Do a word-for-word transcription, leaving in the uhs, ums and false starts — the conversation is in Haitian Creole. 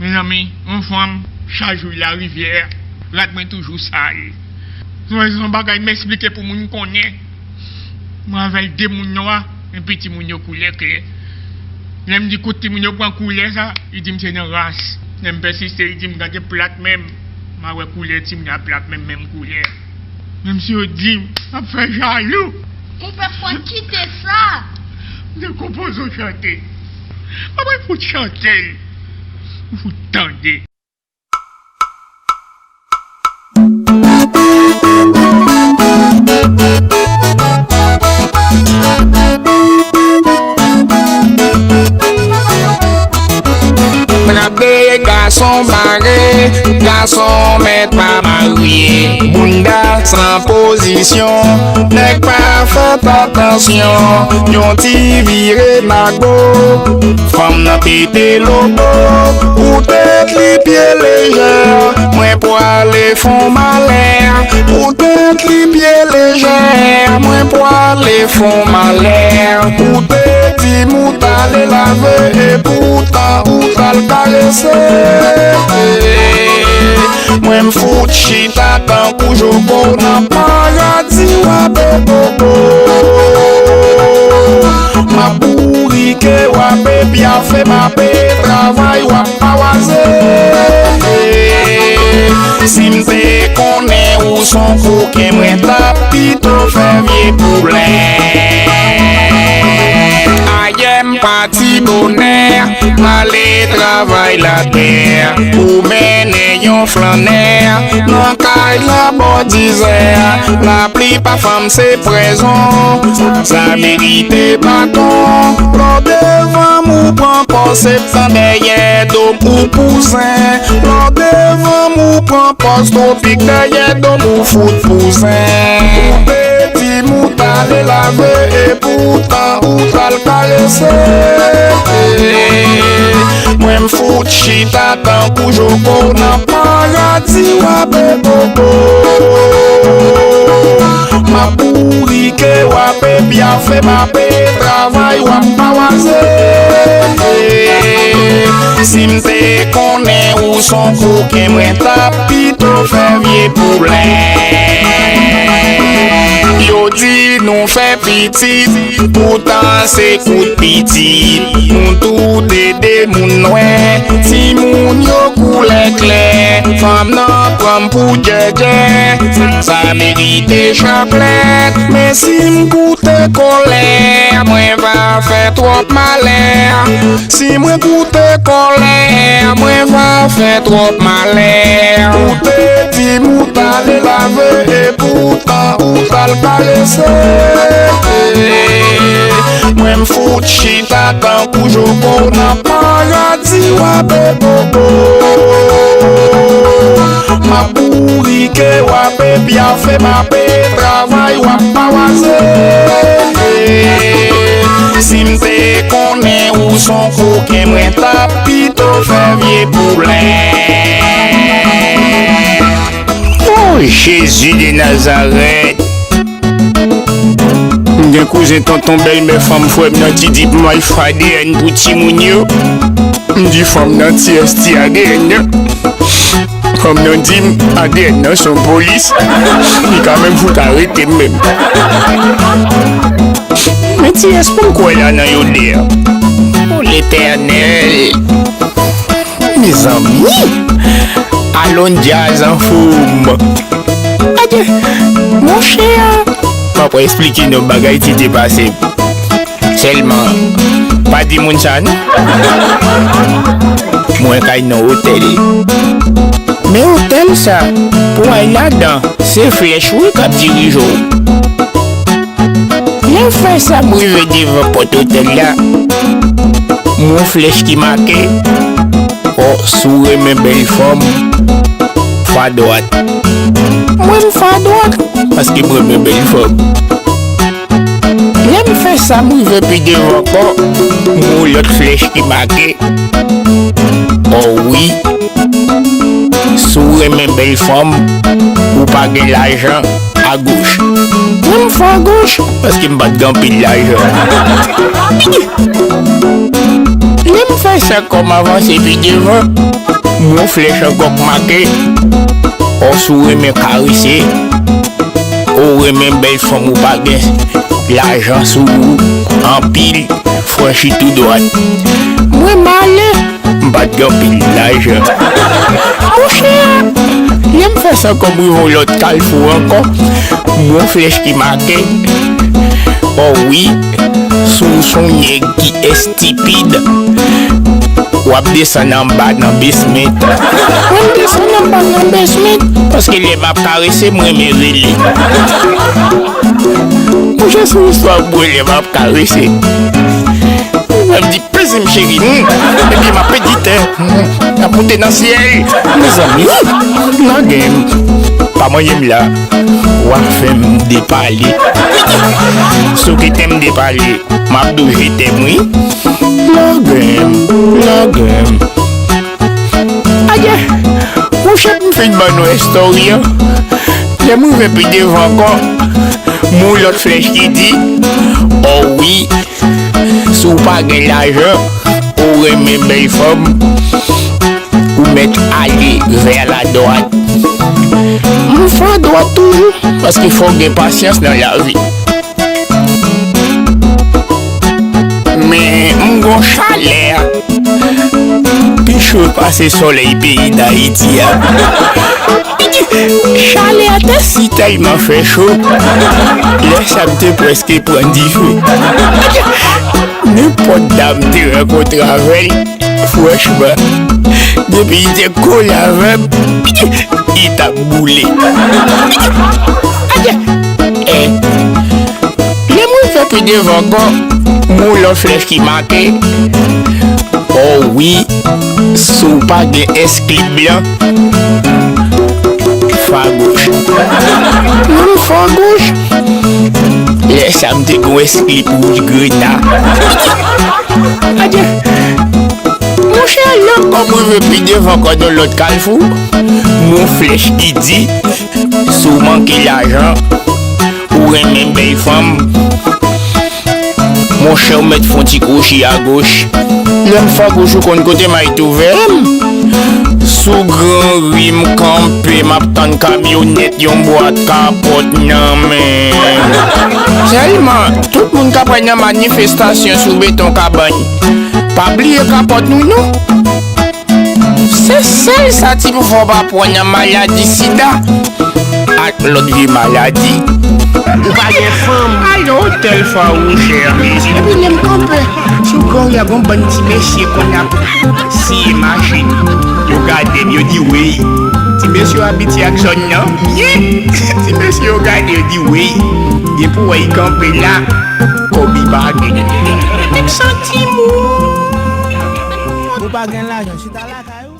Mezanmi, yon fanm, chak jou larivyè, rad mwen toujou sal. Se yon bagay m esplike pou moun konnen. Mwen avè l de moun nwa, epi timoun yo koulè klè. Lè m di kote timoun yo pran koulè sa, li di m se nan ras. Lè m pèsiste, li di m gade plat menm. M a wè koulè timoun yo a plat menm, menm koulè. Menm si yo di m, m ap fè jalou. Konpè fò kite sa. M te konpoze yon chante. Mwen fout chante l. Ou fout tande. Frape gason mare, gason mèt pa marye. Bounda san pozisyon, nèg pa fè atansyon. Yon ti vire mago, fanm nan pete lobo. Pou tèt li pye lejè, mwen pwale fon malè. Pou tèt li pye lejè, mwen pwale fon malè. Ou te di m ou t ale lave, e poutan ou t al karese. Mwen m fout chita tankou Joko nan paradi w ap bobo. M ap bourike w ap pyafe, m ap travay w ap pawaze. Si m te konnen ou s on koken, mwen t ap pito fè vye pwoblèm. Ayè m pati bonè, m ale travay latè. Ou mennen yon flannè nan kay la bò dizè. Laplipa fanm se pwèzon, sa merite baton. Lò devan m ou pran pòz, se tan dèyè do m ou pou zen. Lò devan m ou pran pòz twopik, dèyè do m ou fout pou zen. Ou te di m ou t ale lave, e poutan ou t al karese. Mwen m fout chita tankou Joko nan paradi w ap bobo. M ap bourike w ap pyafe, m ap travay w ap pawaze. Si m te konnen ou s on koken, mwen t ap pito fè vye pwoblèm. Yo di nou fè pitit, poutan se kout pitit. Nou tout de moun nwè, timoun yo koulè klè. Fanm nan pran m pou djèdjè, sa merite chaplèt. Men si m goute kòlè, mwen va fè twòp malè. Si mwen goute kòlè, mwen va fè twòp malè. Ou te di m ou t ale lave, e poutan ou t al karese. Mwen m fout chita tankou Joko nan paradi w ap bobo. M ap bourike w ap pyafe, m ap travay w ap pawaze. Si m te konnen ou s on koken, mwen t ap pito fè vye pwoblèm. O Jezi de Nazarèt! M gen kouzen, tonton, bèlmè, fanm, frè m nan, ti di pou mwen fè A D N pou timoun yo. M di fanm nan ti S T A D N nan. Fanm nan di m A D N nan se yon polis. Li ka menm fout arete m menm. Men ti S pou m kwè la nan yon dè. O Letènèl! Mezanmi! Alon djaz anfòm. Adye! Monchè! M ap esplike nou bagay ki te pase m. Sèlman, pa di moun sa non. Mwen kay nan otèl. Men otèl sa, pou w al ladan, se flèch wi k ap dirije w. Lè m fè sa, m rive devan pòt otèl la. M wè yon flèch ki make, o, si w renmen bèl fanm, fè adwat. Mwen, m fè adwat, paske m renmen bèl fanm. Lè m fè sa, m rive pi devan ankò, m wè yon lòt flèch ki make, o wi, si w renmen bèl fanm, ou pa gen lajan, agoch. Mwen, m fè agoch, paske m pa t gen anpil lajan. Lè m fè sa, kò m avanse pi devan, Mwen flèch ankò k make. Ò, si w renmen karese, ou renmen bèl fanm, ou pa gen lajan sou ou anpil, franchi tou dwat. Mwen male, m pa t gen anpil lajan. Monchè, lè m fè sa ankò, m rive yon lòt kalfou ankò. Mwen flèch ki make. Ò wi, si w se yon nèg ki estipid, w ap desann anba nan basement. Mwen m desann anba nan basement, paske lè m ap karese, m renmen rele. Monchè, se yon istwa bwen lè m ap karese. M ap di, peze m cheri, hmm, epi m ap pedi tè, hmm, m ap moute nan syèl. Mezanmi, lage m. Pa manyen m la, w ap fè m depale. Si w kite m depale, m ap dwe jete m, wi. Lage m, lage m. Adye, monchè, m fin ban nou istwa a. Lè m rive pi devan ankò, m wè yon lòt flèch ki di, ò wi, si w pa gen lajan, ou renmen bèl fanm, ou mèt ale vè la dwat. M fè dwat toujou, paske fò w gen pasyans nan lavi. Men m gon chalè pi cho pase sòlèy peyi Dayiti a. Chalè a te si tèlman fè cho, lè sa m te prèske pran dife. Nenpòt dam m te rankontre avè l, franchman, depi li te kole avè m, li t ap boule. Adye! Eh. Lè m rive pi devan ankò, m wè yon lòt flèch ki make, ò wi, si w pa gen èsklip blan, fè agoch. Mwen fè agoch. Lè sa m te gon èsklip wouj grena. Adye! Monchè, lè m rive pi devan ankò nan lòt kalfou, m wè yon flèch ki di, si w manke lajan, ou renmen bèl fanm, monchè, ou mèt fè yon ti kwochi agoch. Lè m fè agoch, ou konn kote m al twouve m? Sou Gran Ri m kanpe, m ap tann kamyonèt, yon bwat kapòt nan men m. Sèlman, tout moun k ap pral nan manifestasyon sou beton kabann, pa bliye kapòt nou, non. Se sèl sa ti pou fò pa pran nan maladi sida ak lòt vye maladi. Ou pa gen fanm. Alò, tèl fawouchè, mezanmi. Epi lè m kanpe sou Gran Ri a, gon bann ti mesye konn ap siye machin. Yo gade m, yo di, "Wey, ti mesye yo abitye ak zòn nan byen." Ti mesye yo gade, yo di, "Wey, gen pou wè, li kanpe la, kòb li pa gen." Nèg santi moun. Ou pa gen lajan, chita lakay ou.